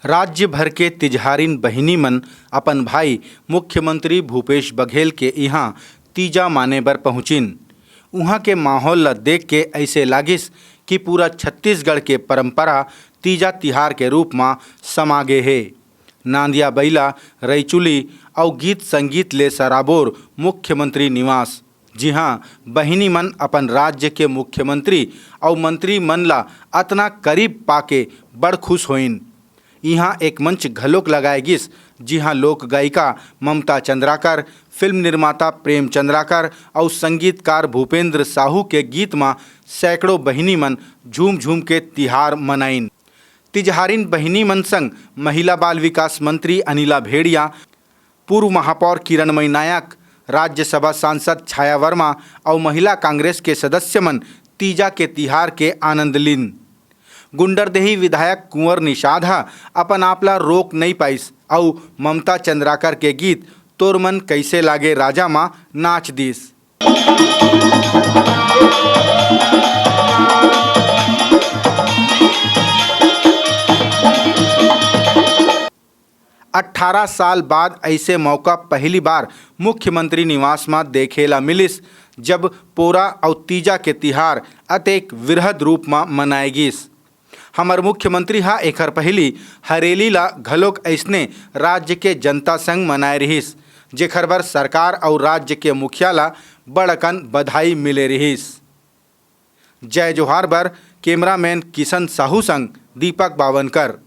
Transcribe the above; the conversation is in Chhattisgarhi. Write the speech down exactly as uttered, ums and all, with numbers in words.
राज्य भर के तिजहारिन बहिनी मन अपन भाई मुख्यमंत्री भूपेश बघेल के इहां तीजा माने बर पहुंचिन। उहां के माहौल ल देख के अइसे लागिस कि पूरा छत्तीसगढ़ के परंपरा तीजा तिहार के रूप म समा गे हे। नांदिया बइला, रइचुली अउ गीत संगीत ले सराबोर मुख्यमंत्री निवास, जिहां बहिनी मन अपन राज्य के मुख्यमंत्री अउ मंत्री मन ला अतना करीब पाके बड़ खुश होइन। इहां एक मंच घलोक लगाए गिस, जिहां लोक गायिका ममता चंद्राकर, फिल्म निर्माता प्रेम चंद्राकर अउ संगीतकार भूपेंद्र साहू के गीत म सैकड़ों बहिनी मन झूम झूम के तिहार मनाइन। तिजहारिन बहिनी मन संग महिला बाल विकास मंत्री अनिला भेड़िया, पूर्व महापौर किरणमयी नायक, राज्यसभा सांसद छाया वर्मा अउ महिला कांग्रेस के सदस्य मन तीजा के तिहार के आनंद लीन। गुंडरदेही विधायक कुंवर निषाद ह अपन आप ला रोक नइ पाइस अउ ममता चंद्राकर के गीत तोर मन कइसे लागे राजा म नाच दिस। अट्ठारह साल बाद अइसे मौका पहली बार मुख्यमंत्री निवास म देखे ला मिलिस, जब पोरा अउ तीजा के तिहार अतेक विरहद रूप म मनाए गिस। हमर मुख्यमंत्री ह एखर पहिली हरेली ला घलोक अइसने राज्य के जनता संग मनाए रिहिस, जेखर बर सरकार अउ राज्य के मुखिया ला बड़ अकन बधाई मिले रिहिस। जय जोहार बर कैमरामैन किशन साहू संग दीपक बावनकर।